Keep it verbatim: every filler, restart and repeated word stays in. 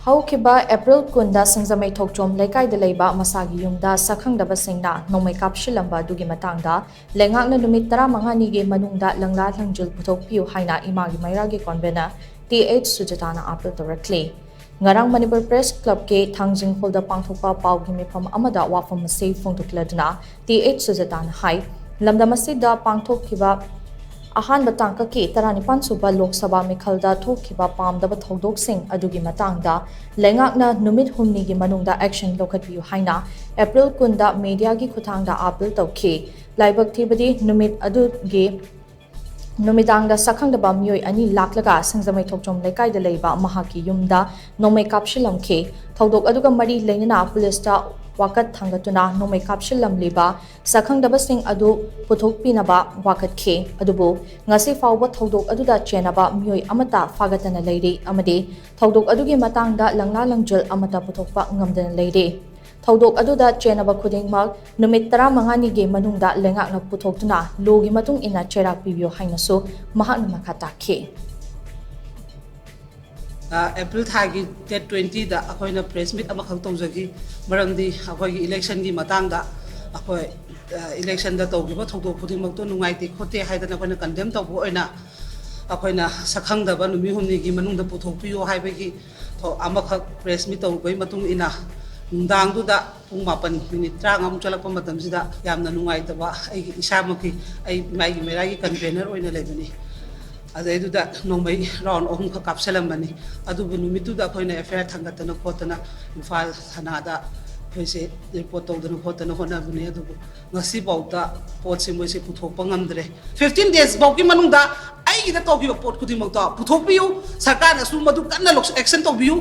ꯍꯧꯈꯤꯕ ꯑꯦꯄ꯭ꯔꯤꯜ ꯀꯨꯟꯗ ꯁꯤꯡꯖꯃꯩ ꯊꯣꯛꯆꯣꯝ ꯂꯩꯀꯥꯏꯗ ꯂꯩꯕ ꯃꯁꯥꯒꯤ ꯌꯨꯝꯗ ꯁꯛꯈꯪꯗꯕꯁꯤꯡꯅ ꯅꯣꯡꯃꯩ ꯀꯥꯞꯁꯤꯜꯂꯝꯕ ꯑꯗꯨꯒꯤ ꯃꯇꯥꯡꯗ ꯂꯩꯉꯥꯛꯅ ꯅꯨꯃꯤꯠ ꯇꯔꯥꯃꯉꯥꯅꯤꯒꯤ ꯃꯅꯨꯡꯗ ꯂꯪꯂꯥ ꯂꯪꯖꯤꯜ ꯄꯨꯊꯣꯛꯄꯤꯌꯨ ꯍꯥꯏꯅ ꯏꯃꯥꯒꯤ ꯃꯩꯔꯥꯒꯤ ꯀꯣꯟꯚꯦꯅꯔ ꯇꯤ ꯑꯩꯆ ꯁꯨꯖꯇꯥꯅ ꯑꯥꯄꯤꯜ ꯇꯧꯔꯛꯂꯤ꯫ ꯉꯔꯥꯡ ꯃꯅꯤꯄꯨꯔ ꯄ꯭ꯔꯦꯁ ꯀ꯭ꯂꯕꯀꯤ ꯊꯥꯡꯖꯤꯡ ꯍꯣꯜꯗ ꯄꯥꯡꯊꯣꯛꯄ ꯄꯥꯎꯒꯤ ꯃꯤꯐꯝ ꯑꯃꯗ ꯋꯥꯐꯝ ꯑꯁꯤ ꯐꯣꯡꯗꯣꯛꯂꯗꯨꯅ ꯇꯤ ꯑꯩꯆ ꯁꯨꯖꯇꯥꯅ ꯍꯥꯏ, ꯂꯝꯗꯝ ꯑꯁꯤꯗ ꯄꯥꯡꯊꯣꯛꯈꯤꯕ ꯑꯍꯥꯟꯕ ꯇꯥꯡꯀꯛꯀꯤ ꯇꯔꯥꯅꯤꯄꯥꯟ ꯁꯨꯕ ꯂꯣꯛ ꯁꯚꯥ ꯃꯤꯈꯜꯗ ꯊꯣꯛꯈꯤꯕ ꯄꯥꯝꯗꯕ ꯊꯧꯗꯣꯛꯁꯤꯡ ꯑꯗꯨꯒꯤ ꯃꯇꯥꯡꯗ ꯂꯩꯉꯥꯛꯅ ꯅꯨꯃꯤꯠ ꯍꯨꯝꯅꯤꯒꯤ ꯃꯅꯨꯡꯗ action ꯂꯧꯈꯠꯄꯤꯌꯨ ꯍꯥꯏꯅ ꯑꯦꯄ꯭ꯔꯤꯜ ꯀꯨꯟꯗ ꯃꯦꯗꯤꯌꯥꯒꯤ ꯈꯨꯠꯊꯥꯡꯗ ꯑꯥꯄꯤꯜ ꯇꯧꯈꯤ꯫ ꯂꯥꯏꯕꯛ ꯊꯤꯕꯗꯤ ꯅꯨꯃꯤꯠ ꯑꯗꯨꯒꯤ ꯅꯨꯃꯤꯗꯥꯡꯗ ꯁꯛꯈꯪꯗꯕ ꯃꯤꯑꯣꯏ ꯑꯅꯤ ꯂꯥꯛꯂꯒ ꯁꯤꯡꯖꯃꯩ ꯊꯣꯛꯆꯣꯝ ꯂꯩꯀꯥꯏꯗ ꯂꯩꯕ ꯃꯍꯥꯛꯀꯤ ꯌꯨꯝꯗ ꯅꯣꯡꯃꯩ ꯀꯥꯞꯁꯤꯜꯂꯝꯈꯤ꯫ ꯊꯧꯗꯣꯛ ꯑꯗꯨꯒ ꯃꯔꯤ ꯂꯩꯅꯅ ꯄꯨꯂꯤꯁꯇ ꯋꯥꯀꯠ ꯊꯥꯡꯒꯠꯇꯨꯅ ꯅꯣꯡꯃꯩ ꯀꯥꯞꯁꯤꯜꯂꯝꯂꯤꯕ ꯁꯛꯈꯪꯗꯕꯁꯤꯡ ꯑꯗꯨ ꯄꯨꯊꯣꯛꯄꯤꯅꯕ ꯋꯥꯀꯠꯈꯤ꯫ ꯑꯗꯨꯕꯨ ꯉꯁꯤ ꯐꯥꯎꯕ ꯊꯧꯗꯣꯛ ꯑꯗꯨꯗ ꯆꯦꯟꯅꯕ ꯃꯤꯑꯣꯏ ꯑꯃꯠꯇ ꯐꯥꯒꯠꯇꯅ ꯂꯩꯔꯤ ꯑꯃꯗꯤ ꯊꯧꯗꯣꯛ ꯑꯗꯨꯒꯤ ꯃꯇꯥꯡꯗ ꯂꯪꯂꯥ ꯂꯪꯖꯤꯜ ꯑꯃꯠꯇ ꯄꯨꯊꯣꯛꯄ ꯉꯝꯗꯅ ꯂꯩꯔꯤ꯫ ꯊꯧꯗꯣꯛ ꯑꯗꯨꯗ ꯆꯦꯟꯅꯕ ꯈꯨꯗꯤꯡꯃꯛ ꯅꯨꯃꯤꯠ ꯇꯔꯥꯃꯉꯥꯅꯤꯒꯤ ꯃꯅꯨꯡꯗ ꯂꯩꯉꯥꯛꯅ ꯄꯨꯊꯣꯛꯇꯨꯅ ꯂꯣꯒꯤ ꯃꯇꯨꯡ ꯏꯟꯅ ꯆꯩꯔꯥꯛ ꯄꯤꯕꯤꯌꯨ ꯍꯥꯏꯅꯁꯨ ꯃꯍꯥꯛꯅ ꯃꯈꯥ ꯇꯥꯈꯤ꯫ ꯑꯦꯄ꯭ꯔꯤꯜ ꯊꯥꯒꯤ ꯗꯦꯠ ꯇ꯭ꯋꯦꯟꯇꯤꯗ ꯑꯩꯈꯣꯏꯅ ꯄ꯭ꯔꯦꯁ ꯃꯤꯠ ꯑꯃꯈꯛ ꯇꯧꯖꯈꯤ꯫ ꯃꯔꯝꯗꯤ ꯑꯩꯈꯣꯏꯒꯤ ꯏꯂꯦꯛꯁꯟꯒꯤ ꯃꯇꯥꯡꯗ ꯑꯩꯈꯣꯏ ꯏꯂꯦꯛꯁꯟꯗ ꯇꯧꯈꯤꯕ ꯊꯧꯗꯣꯛ ꯈꯨꯗꯤꯡꯃꯛꯇꯣ ꯅꯨꯡꯉꯥꯏꯇꯦ ꯈꯣꯠꯇꯦ ꯍꯥꯏꯗꯅ ꯑꯩꯈꯣꯏꯅ ꯀꯟꯗꯦꯝ ꯇꯧꯕ ꯑꯣꯏꯅ ꯑꯩꯈꯣꯏꯅ ꯁꯛꯈꯪꯗꯕ ꯅꯨꯃꯤꯠ ꯍꯨꯝꯅꯤꯒꯤ ꯃꯅꯨꯡꯗ ꯄꯨꯊꯣꯛꯄꯤꯌꯨ ꯍꯥꯏꯕꯒꯤ ꯑꯃꯈꯛ ꯄ꯭ꯔꯦꯁ ꯃꯤꯠ ꯇꯧꯕꯒꯤ ꯃꯇꯨꯡ ꯏꯟꯅ ꯅꯨꯡꯗꯥꯡꯗꯨꯗ ꯄꯨꯡ ꯃꯥꯄꯟ ꯃꯤꯅꯤꯠ ꯇꯔꯥꯃꯉꯥꯃꯨꯛ ꯆꯠꯂꯛꯄ ꯃꯇꯝꯁꯤꯗ ꯌꯥꯝꯅ ꯅꯨꯡꯉꯥꯏꯇꯕ ꯑꯩꯒꯤ ꯏꯁꯥꯃꯛꯀꯤ ꯑꯩ ꯃꯥꯏꯒꯤ ꯃꯩꯔꯥꯒꯤ ꯀꯟꯚꯦꯅꯔ ꯑꯣꯏꯅ ꯂꯩꯕꯅꯤ꯫ ꯑꯗꯩꯗꯨꯗ ꯅꯣꯡꯃꯩ ꯔꯥꯎꯟ ꯑꯍꯨꯝꯈꯛ ꯀꯥꯞꯁꯤꯜꯂꯝꯕꯅꯤ꯫ ꯑꯗꯨꯕꯨ ꯅꯨꯃꯤꯠꯇꯨꯗ ꯑꯩꯈꯣꯏꯅ ꯑꯦꯐ ꯑꯥꯏ ꯑꯥꯔ ꯊꯥꯡꯒꯠꯇꯅ ꯈꯣꯠꯇꯅ ꯏꯝꯐꯥꯜ ꯊꯥꯅꯥꯗ ꯑꯩꯈꯣꯏꯁꯦ ꯔꯤꯄꯣꯔꯠ ꯇꯧꯗꯅ ꯈꯣꯠꯇꯅ ꯍꯣꯠꯅꯕꯅꯤ꯫ ꯑꯗꯨꯕꯨ ꯉꯁꯤꯐꯥꯎꯗ ꯄꯣꯠꯁꯦ ꯃꯣꯏꯁꯦ ꯄꯨꯊꯣꯛꯄ ꯉꯝꯗ꯭ꯔꯦ꯫ ꯐꯤꯐꯇꯤꯟ ꯗꯦꯖ ꯐꯥꯎꯒꯤ ꯃꯅꯨꯡꯗ ꯑꯩꯒꯤꯗ ꯇꯧꯈꯤꯕ ꯄꯣꯠ ꯈꯨꯗꯤꯡꯃꯛꯇꯣ ꯄꯨꯊꯣꯛꯄꯤꯌꯨ꯫ ꯁꯔꯀꯥꯔꯅꯁꯨ ꯃꯗꯨ ꯀꯟꯅ ꯑꯦꯛꯁꯟ ꯇꯧꯕꯤꯌꯨ꯫